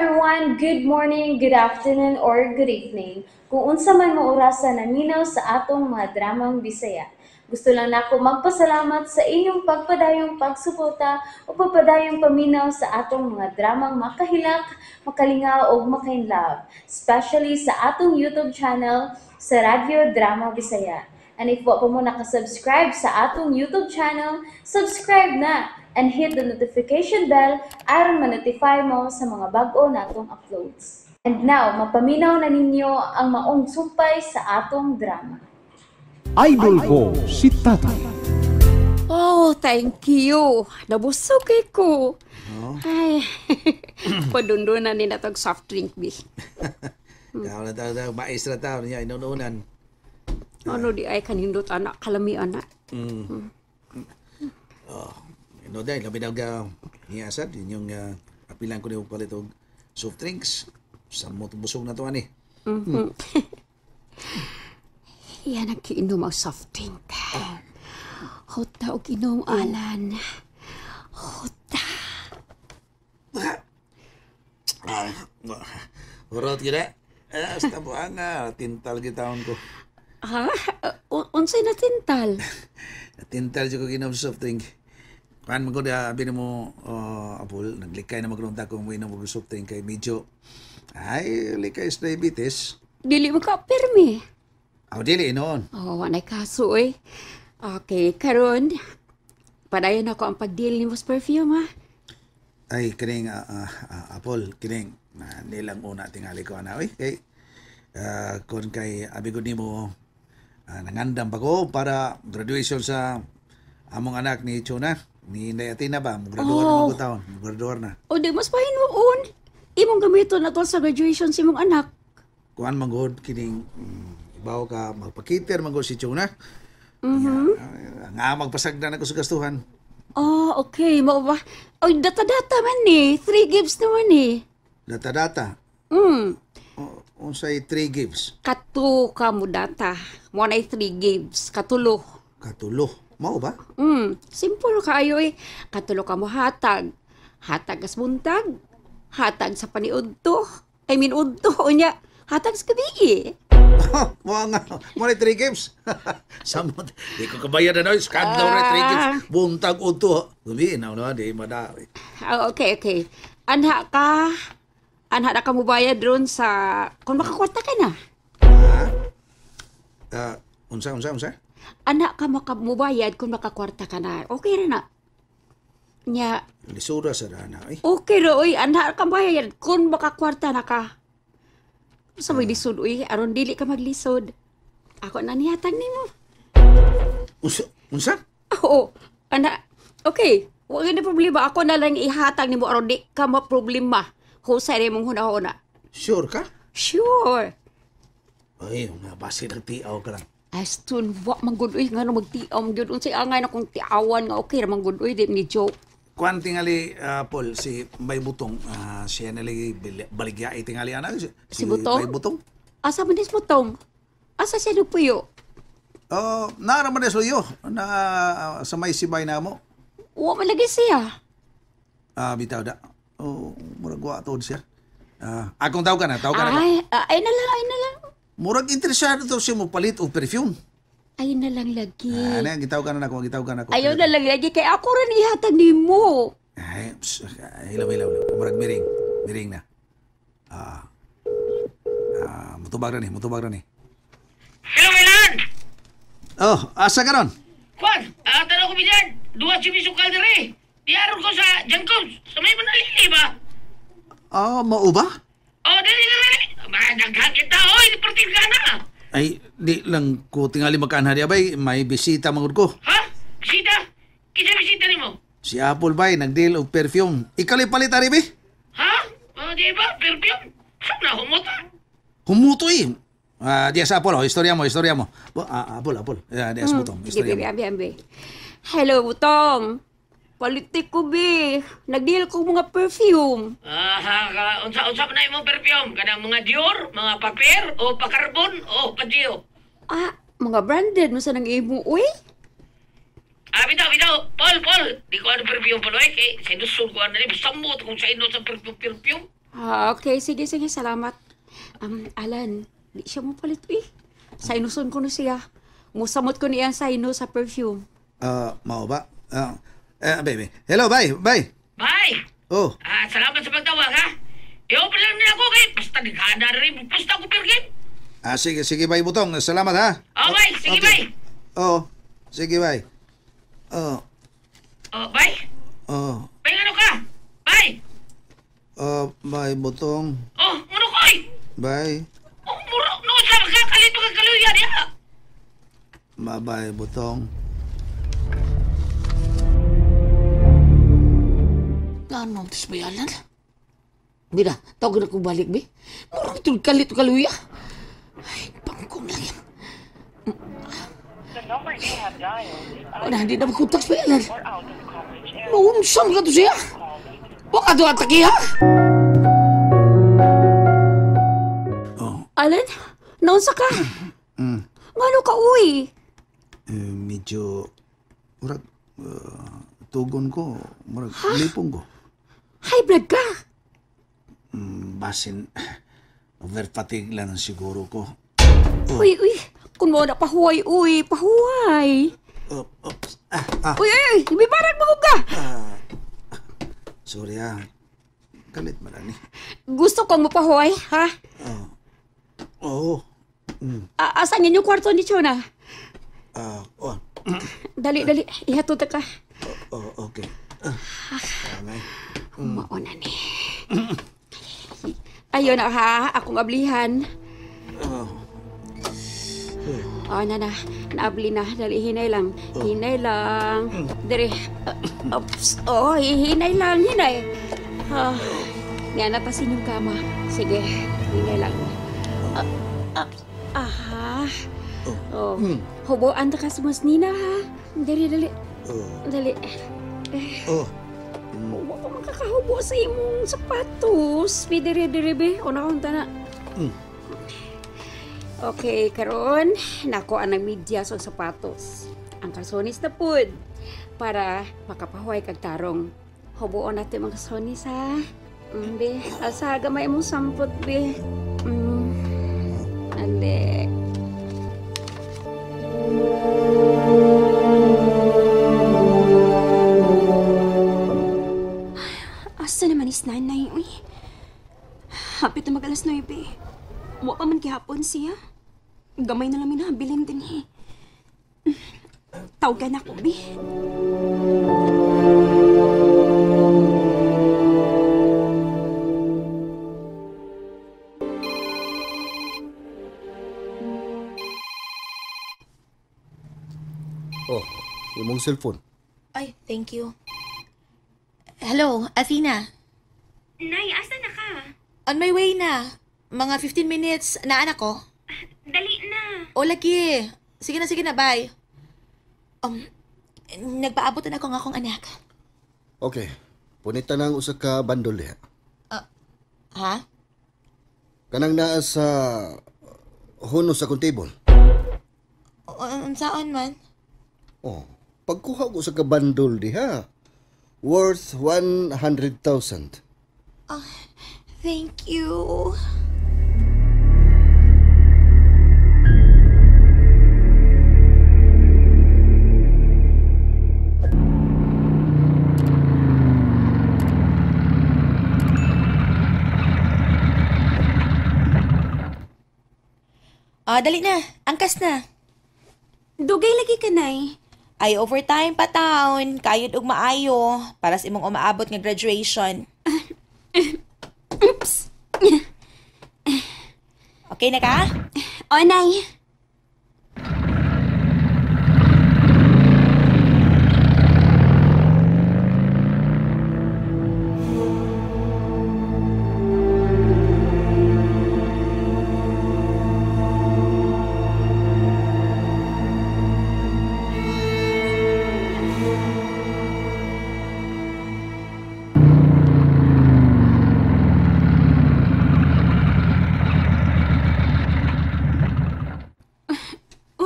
Everyone! Good morning, good afternoon, or good evening. Kung unsa man mo orasa naminaw sa atong mga dramang Bisaya. Gusto lang nako magpasalamat sa inyong pagpadayong pagsuporta o pagpadayong paminaw sa atong mga dramang makahilak, makalingaw ug makainlove, especially sa atong YouTube channel sa Radyo Drama Bisaya. And if wa pa mo nakasubscribe sa atong YouTube channel, subscribe na and hit the notification bell aron ma-notify mo sa mga bag-o natong uploads. And now, mapaminaw na ninyo ang maong sumpay sa atong drama. Idol ko si Tatay. Oh, thank you. Nabusog kay ko. Ay, padundunan ni na tog soft drink, bi. Ikaw na tao, tao, maestra tao niya, inununan. Ano di ay kanindot anak, kalami anak. Oh, dahil, labi na ka niyasad, yun yung apilan ko niyo palit og soft drinks. Sa mo busog na to ani. Yan ang kiinom ang soft drink. Hota og inom, Alan. Hota. Ah, urot gid eh. Hasta buang nga, tintal gitawon ko. Ha? Unsay na tintal? Tintal jud ko ginom soft drink. Kuan man ko da abi nimo Apol, naglikay na magrunta kung mo inom og soft drink kay medyo ay likay sa diabetes. Dili mo ka pirmi. Aw dili noon. Oh, wanay kaso eh. Okay, karon padayon ako ang pagdeal nimo sa perfume, ha? Ay kining Apol, kining nilang una tingali ko ana oy kay kon kay abi ko nimo nangandam pa ko para graduation sa among anak ni Chona ni Inday Athena ba mo graduar na Oh. mo taon, mo graduar na. O di mas pahinuon. Imong gamiton na to sa graduation sa imong anak. Kuan man gud kining ibaw ka magpakiter man gud si Chona. Nga magpasagdan ako sa gastuhan. Oh, okay. Mao ba? Oy, data-data man ni. Three gives naman eh. Data-data. O, unsay three gives? Kato ka mo data. Mo na three gives. Katulo. Katulo. Mao ba? Simple kaayo eh. Katulo ka mo hatag. Hatag as buntag. Hatag sa paniudto. I mean, udto. Unya. Hatag sa gabi. Mo nga, mo na three games. Samot, di ko kabayad na noy, skandal na three games. Buntag udto. Gabi na no, di mada. Ah, okay. Anha ka. Anha na ka mo bayad ron sa kung makakwarta ka na. Ah, unsa unsa unsa? Anha ka makamubayad kung makakwarta ka na. Okay ra na. Nya, Lisura sa dana eh. Okay ra oy, anha ka bayad kung makakwarta na ka. Sa may lisod uy, aron dili ka maglisod. Ako na nihatag nimo. Unsa unsa? Oo, ana. Okay, wa gyud problema. Ako na lang ihatag nimo aron di ka maproblema. Husay ra imong hunahuna. Sure ka? Sure. Ay, nga basi nagtiaw ka lang. Aston, wa man gud uy ngano magtiaw man gyud unsay angay na kung tiawan nga okay ra man gud uy di ni joke. Kuan tingali Paul si Bay Butong, siya nali baligya tingali ana si, Si Butong? Bay Butong. Asa man dis Butong? Asa siya nagpuyo? Oh, naara man luyo na sa may sibay na mo. Wa man lagi siya. Ah, bitaw da. Oh, murag wa tuod siya. Ah, akong tawag ka na, tawag ka na. Ay, ay na lang, ay na lang. Murag interesado to siya mo palit og perfume. Ay na lang lagi. Ah, na gitawag ka na nako, gitawag ka na ako. Ayaw na lang lagi kay ako ra ihatag nimo. Ay, pss, ay, hilaw, hilaw, hilaw. Murag miring, miring na. Ah. Ah, mutubag ra ni, mutubag ra ni. Hello, Milan! Oh, asa ka ron? Juan, tanong ko Milan, duwa si Misukal dire. Diaron ko sa Jancobs, sa may manalili ba? Ah, mao ba? Oh, dili, dili, dili. Ba, daghan kita, oy, pertil ka na. Ay, di lang ko tingali magkaanha di abay, may bisita mangud ko. Ha? Bisita? Kinsa bisita nimo? Si Apple bay nagdeal og perfume. Ikaw palit ari bi? Ha? Oh, di ba? Perfume? Saan na humuta? Humuto eh. Ah, diya sa Apple, oh, istorya mo, istorya mo. Bo, Apple, Apple. Ah, diya sa Butong, Sige, istorya baby, mo. abi, abi. Hello, Butong. Palitik ko, be. Nagdeal ko mga perfume. Ah, ha, ka, unsa unsa man na imong perfume? Kanang mga Dior, mga paper, o pakarbon, o pagio. Ah, mga branded mo sa nang imo, uy. Ah, bitaw, bitaw. Paul, Paul. Di ko ano perfume, Paul, oy. Kay, sa indusul ko ano ni, samot kung sa ino sa perfume, perfume. Okay, sige, salamat. Alan, di siya mo palit eh. Sinuson ko na siya. Musamot ko niya ang sinus sa perfume. Mao ba? Baby. Hello, bye, bye. Bye! Oh. Salamat sa pagtawag, ha? I-open lang nila ako kay basta nagkada rin. Basta ko pergin. Sige, bye, Butong. Salamat, ha? Oh, bye. Sige, okay. Bye. Oh, sige, bye. Oh. Oh, bye. Oh. Bye, ano ka? Bye. Oh, bye, Butong. Oh, muro ko, eh. Bye. Oh, muro. No, sa makakalito ka kaluya niya. Bye-bye, Butong. Ano, tis bayalan? Mira, tawag na kong balik, be. Murang itong kalito kaluya. Ay, pangkong lang yan. Wala, hindi na magkontak sa bayalan. Noon, saan ka to siya? Waka to atake, ha? Oh. Alan, naunsa ka? Ngano ka, uy? Medyo, murag, tugon ko, murag, lipong ko. High blood ka? Basin, over fatigue lang siguro ko. Oh. Uy, kung mo na pahuway, uy, pahuway. Oops. Uy, may parang mo ka. Sorry, Kalit man ni. Gusto kong mapahuway, ha? Oo. Asan inyong kwarto ni Chona? Oh. Dali. Ihatod ka. Oh, okay. Okay. Mauna ni. Ayun na ha, akong ablihan. Oh. Oh, na. Naabli na. Dali, hinay lang. Hinay lang. Dali. Oops. Oh, hinay lang, hinay. Nga natasin yung kama. Sige, hinay lang. Aha. Oh. Hubuan ta ka sa mas nina, ha? Dali, dali. Dali. Oh. Wa pa makakahubo sa imong sapatos. Bi, diri, diri, bi. Una-unta na. Okay, karon nako ang medyas og sapatos. Ang kalsonis na pud para makapahuway kag tarong. Hubuon natin mga kalsonis, ha? Be, asa gamay imong sampot, be. Ale. Asa naman is nanay, uy. Hapit na mag 9:00. Wa pa man gihapon siya. Gamay na lang minahabilin din eh. Tawagan ako, bi. Oh, imong cellphone. Ay, thank you. Hello, Athena. Nay, asa na ka? On my way na. Mga 15 minutes na anak ko. Dali na. O, lagi. Sige na, bye. Nagpaabot na ako ng akong anak. Okay. Punita na ang usa ka bandol diha. Ha? Kanang naa sa hunos sa akong table. Unsaon man? Oh, pagkuha ko sa ka bandol diha, worth 100,000. Oh, thank you. Dali na. Angkas na. Dugay lagi ka, Nay. Ay, overtime pa taon. Kayod og maayo. Para sa imong umaabot nga graduation. Oops. Okay na ka? O, Nay.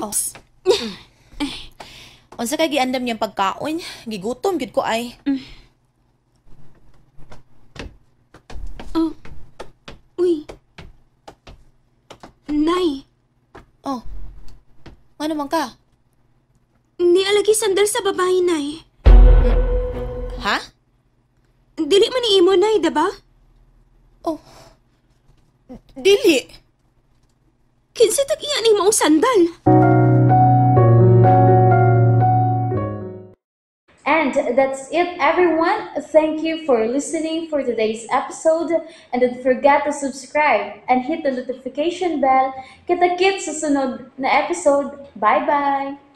Oops. Unsa kay giandam niyang pagkaon? Gigutom gid ko ay. Oh, Ngano man ka? Naa lagi sandal sa babae, Nay. Ha? Dili man ni imo, Nay, diba? Oh. Dili. Kinsa tag-iya ni maong sandal? And that's it, everyone. Thank you for listening for today's episode. And don't forget to subscribe and hit the notification bell. Kita-kits sa sunod na episode. Bye-bye!